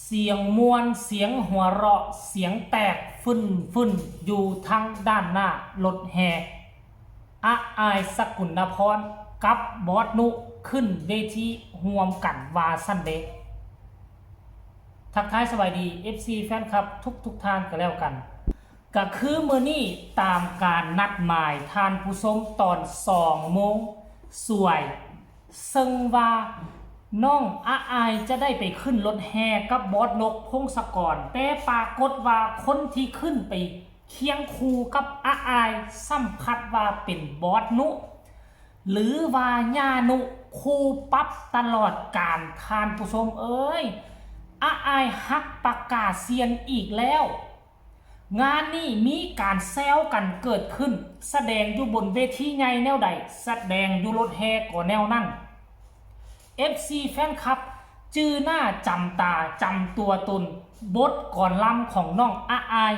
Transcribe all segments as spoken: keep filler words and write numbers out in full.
เสียงม่วน เสียงหัวเราะ เสียงแตกฟึ่นๆ อยู่ทางด้านหน้ารถแห่ อาอาย สกุลนพร กับบอสนุ ขึ้นเวทีร่วมกันว่าซั่นเด้ ทักทายสบายดี เอฟซี แฟนคลับทุกๆ ท่านก็แล้วกัน ก็คือมื้อนี้ตามการนัดหมายท่านผู้ชมตอนสองโมงสวย ซึ่งว่าน้องอาอายจะได้ไปขึ้นรถแห่กับบอสนก พงศกร แต่ปรากฏว่าคนที่ขึ้นไปเคียงคู่กับอาอาย ซ้ำคัดว่าเป็นบอสนุ หรือว่าย่านุ คู่ปรับตลอดกาล ท่านผู้ชมเอ้ย อาอายหักปากกาเซียนอีกแล้ว งานนี้มีการแซวกันเกิดขึ้น แสดงอยู่บนเวทีใหญ่แนวใด แสดงอยู่รถแห่ก็แนวนั้น เอฟซี แฟนคลับ จื่อหน้าจำตาจำตัวตน บทกลอนลำของน้องอาอาย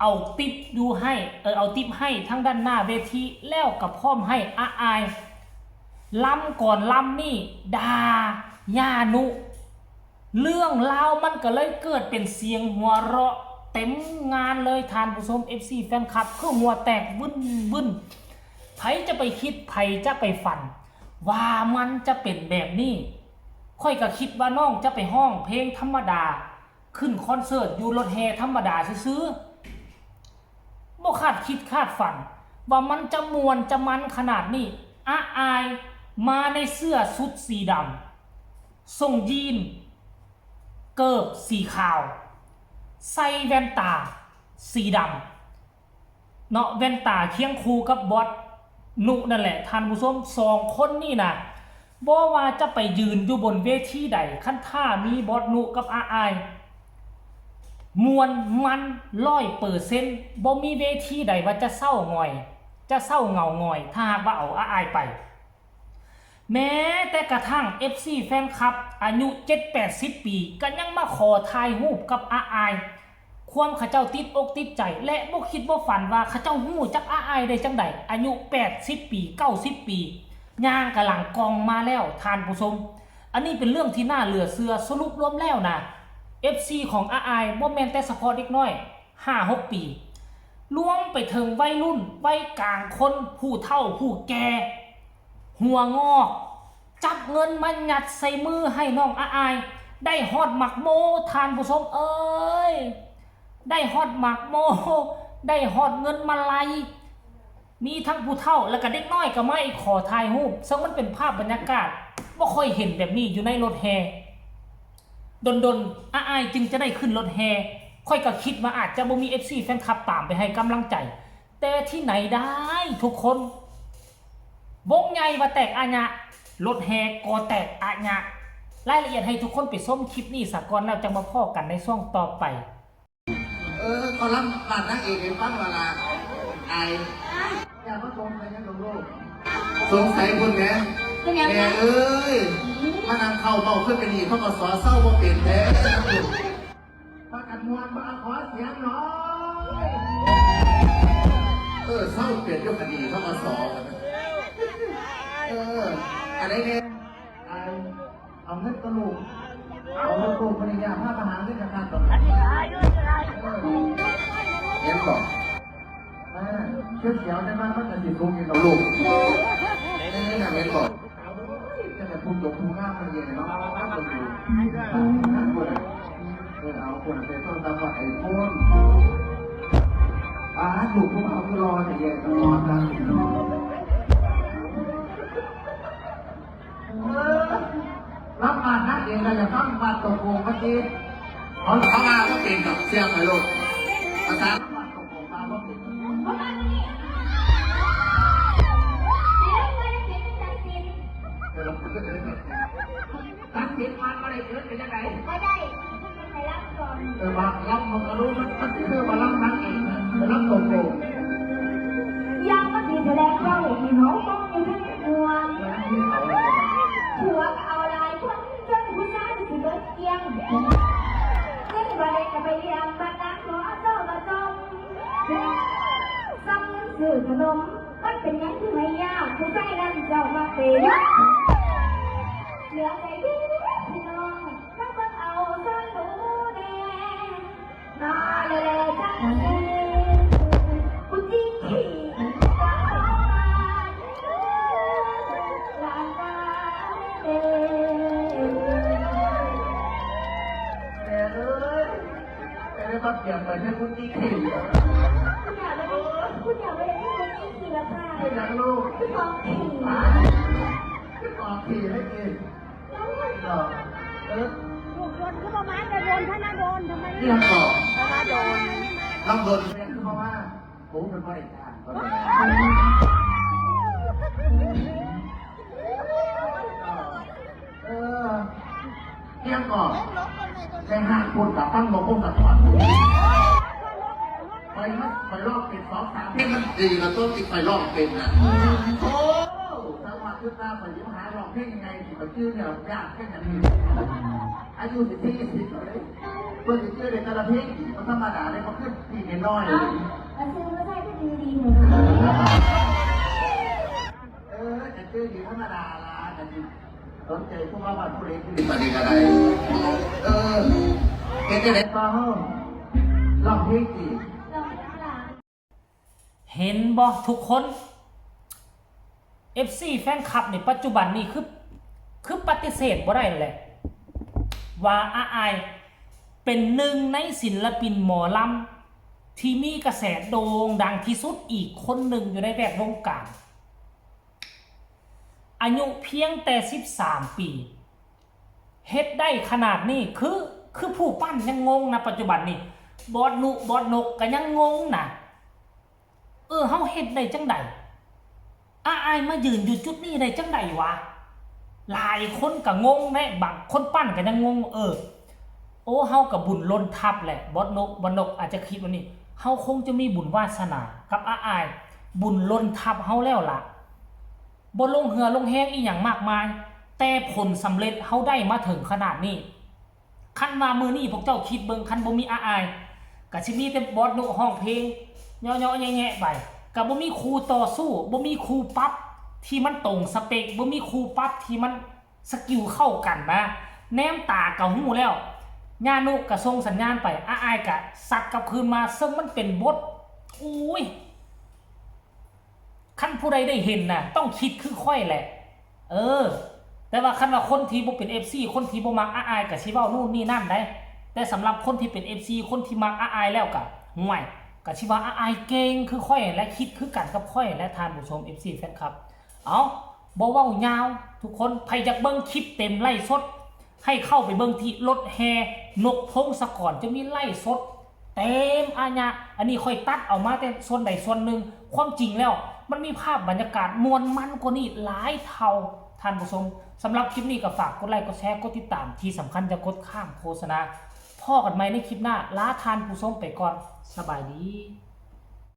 เอาติ๊บดูให้ เออ เอาติ๊บให้ทางด้านหน้าเวที แล้วก็พร้อมให้อาอายลำกลอนลำนี่ด่าย่านุ เรื่องราวมันก็เลยเกิดเป็นเสียงหัวเราะเต็มงานเลย ท่านผู้ชม เอฟซี แฟนคลับ คือหัวแตกวึ่นวึ่น ไผจะไปคิด ไผจะไปฝัน ว่ามันจะเป็นแบบนี้ ข้อยก็คิดว่าน้องจะไปร้องเพลงธรรมดา ขึ้นคอนเสิร์ตอยู่รถแห่ธรรมดาซื่อๆ บ่คาดคิดคาดฝัน ว่ามันจะม่วนจะมันขนาดนี้ อาอายมาในเสื้อชุดสีดำ ส่งยีน เกิบสีขาว ใส่แว่นตาสีดำ เนาะ แว่นตาเคียงคู่กับบอสนุนั่นแหละ ท่านผู้ชม สองคนนี่นะ บ่ว่าจะไปยืนอยู่บนเวทีใด คันถ้ามีบอสนุกับอาอาย ม่วนมันร้อยเปอร์เซ็นต์ บ่มีเวทีใดว่าจะเศร้าหงอย จะเศร้าเหงาหงอย ถ้าหากว่าเอาอาอายไป แม้แต่กระทั่ง เอฟซี แฟนคลับ อายุเจ็ดแปดสิบปี ก็ยังมาขอถ่ายรูปกับอาอาย ความเขาเจ้าติดอกติดใจ และบ่คิดบ่ฝันว่าเขาเจ้าฮู้จักอาอายได้จั่งใด อายุแปดสิบปี เก้าสิบปี ย่างกะหลังกองมาแล้ว ท่านผู้ชม อันนี้เป็นเรื่องที่น่าเหลือเชื่อ สรุปรวมแล้วนะ เอฟซี ของอาอายบ่แม่นแต่เฉพาะเด็กน้อย ห้าหกปี รวมไปถึงวัยรุ่น วัยกลางคน ผู้เฒ่า ผู้แก่ หัวงอก จับเงินมายัดใส่มือให้น้องอาอาย ได้ฮอดหมากโม ท่านผู้ชมเอ้ย ได้ฮอดหมากโม ได้ฮอดเงินมาลัย มีทั้งผู้เฒ่า แล้วก็เด็กน้อยก็มาอีกขอถ่ายรูป ซึ่งมันเป็นภาพบรรยากาศ บ่ค่อยเห็นแบบนี้อยู่ในรถแห่ ดนๆ อาอายจึงจะได้ขึ้นรถแห่ ข้อยก็คิดว่าอาจจะบ่มี เอฟซี แฟนคลับตามไปให้กำลังใจ แต่ที่ไหนได้ทุกคน วงใหญ่ว่าแตกอาญะ รถแห่ก็แตกอาญะ รายละเอียดให้ทุกคนไปชมคลิปนี้ซะก่อน แล้วจั่งมาพ้อกันในช่วงต่อไป เออ เขาลำบาดนางเอกให้ฟังและล่ะ อาย อย่ามาสงสัยหยังดอกลูก สงสัยพุ่นแหม เป็นหยังคะ แม่เอ้ย มานั่งเข้าเบ้าคือเป็นหนี้ ธ.ก.ส. เซาบ่เป็นแท้ พากันม่วนบ่ ขอเสียงหน่อย เออ เซาเป็นอยู่คดี ธ.ก.ส. เออ อันนี้เนี่ย เอาเงินตัวลูก เอาเงินลูกมันเนี่ย พามาหาเงินธนาคารก่อน เออ เห็นบ่ เออ เขียวๆ ได้มา มันก็สิสูงอยู่ดอกลูก เออ น่ะเห็นบ่ จะแต่ผู้จบผู้งามมาเรียนเนาะ เออ เอาคนไปต้นตำว่าไอ้โฟน อ่า ถูกพวกเขาคือรอแต่เย็นก็รอนะ เออ รับมาทักเองก็อย่าฟังมาตกโกงเมื่อกี้ เขาเขามาก็เป็นดอกเสียงไปโลด ภาษามาตกโกงมาก็เป็น เดี๋ยวเราพูดกันเลย ตัดสินมันบ่ได้เกิดเป็นจังได๋ บ่ได้ มันเป็นไปรับก่อน เออ ว่าลำมันก็รู้ มัน มันคือว่าลำนางเอกนะ ลำตกโกง ยังมาสิแถลงเว้าให้เฮาฟังอยู่ทั้งมวล ผัวก็เอาหลายคน จนผู้ชายสิเบิดเกลี้ยง เงินบ่ได้ก็ไปเลี้ยง บัดนั้นขอเอาเจ้ามาจม ซ้ำเงินซื้อขนม มันเป็นหยังคือให้ยาก ผู้ชายนั้นเจ้ามักเตะ เหลือใจเดียวพี่น้อง มาเบิ่งเอาซ่อนหนู ก็เตรียมไปให้คุณตี้ขี่ คุณอยากไม่ได้คุณอยากไม่ได้ให้คุณตี้ขี่แล้วค่ะ ไม่อยากลูก พี่กองขี่ ก็กองขี่ให้กิน แล้วมัน ก็เออ ถูกโดนคือประมาณแต่โดนธนดลทำไม เรียกก่อน ธนดล ต้องโดนเรียกเพราะว่าผมเป็นบริการก็เลยเออเรียกก่อน แต่หากคุณกับตั้งมาพวกกับก่อนไปนะไปลอกเป็นสองสามเพลงมันดีแล้วต้นติดไปลอกเป็นนะโอ้สวัสดีตาไปยิ้มหาลอกเพลงยังไงที่ไปชื่อเนี่ยยากแค่ไหนอายุสิบสี่สิบเลยเพื่อนจะชื่อในแต่ละเพลงมันธรรมดาเลยมันขึ้นปีน้อยเลย เอาซื้อมาใส่ก็ดีดีหนู เออจะชื่ออยู่ธรรมดาละแต่สนใจพวกว่าบ้านผู้เล็กผู้เล็กปฏิกอะไรเออเป็นจะไหนต่อห้องลองเพลงจีบ ลองข้างหลัง เห็นบ่ทุกคน เอฟซี แฟนคลับในปัจจุบันนี่คือคือปฏิเสธบ่ได้เลย ว่าอาอายเป็นหนึ่งในศิลปินหมอลำที่มีกระแสโด่งดังที่สุดอีกคนหนึ่งอยู่ในแวดวงการ อายุเพียงแต่ สิบสาม ปี เฮ็ดได้ขนาดนี้คือคือผู้ปั้นยังงงนะปัจจุบันนี่บอสนุบอสนกก็ยังงงนะเออเฮาเฮ็ดได้จังใดอาอายมายืนอยู่จุดนี้ได้จังใดวะหลายคนก็งงแม้บางคนปั้นก็ยังงง เออ โอ้เฮากับบุญล้นทับแหละบอสนกบอสนกอาจจะคิดว่านี่เฮาคงจะมีบุญวาสนากับอาอาย บุญล้นทับเฮาแล้วล่ะ บ่ลงเหือลงแฮงอีหยังมากมาย แต่ผลสำเร็จเฮาได้มาถึงขนาดนี้ คันว่ามื้อนี้พวกเจ้าคิดเบิ่งคันบ่มีอาอายก็สิมีแต่บอสนุฮ้องเพลงเยาะๆแยะๆไปก็บ่มีครูต่อสู้บ่มีครูปรับที่มันตรงสเปคบ่มีครูปรับที่มันสกิลเข้ากันนะ แนมตาก็ฮู้แล้วญานุก็ส่งสัญญาณไปอาอายก็ซัดกลับคืนมาซึ่งมันเป็นบทอุ้ย คันผู้ใดได้เห็นน่ะ ต้องคิดคือข้อยแหละ เออ แต่ว่าคันว่าคนที่บ่เป็น เอฟซี คนที่บ่มักอาอายก็สิเว้านู่นนี่นั่นได้ แต่สำหรับคนที่เป็น เอฟซี คนที่มักอาอายแล้วก็ห่วยก็สิว่าอาอายเก่งคือข้อยและคิดคือกันกับข้อยและท่านผู้ชม เอฟซี แฟนคลับ เอาบ่เว้ายาว ทุกคนไผอยากเบิ่งคลิปเต็มไลฟ์สด ให้เข้าไปเบิ่งที่รถแห่นกพงศกรจะมีไลฟ์สด เต็มอาญาอันนี้ค่อยตัดเอามาแต่ส่วนใดส่วนหนึ่ง ความจริงแล้ว มันมีภาพบรรยากาศม่วนมันกว่านี้หลายเท่าท่านผู้ชมสำหรับคลิปนี้ก็ฝากกดไลค์กดแชร์กดติดตามที่สำคัญจะกดข้ามโฆษณาพอกันใหม่ในคลิปหน้าลาท่านผู้ชมไปก่อนสบายดี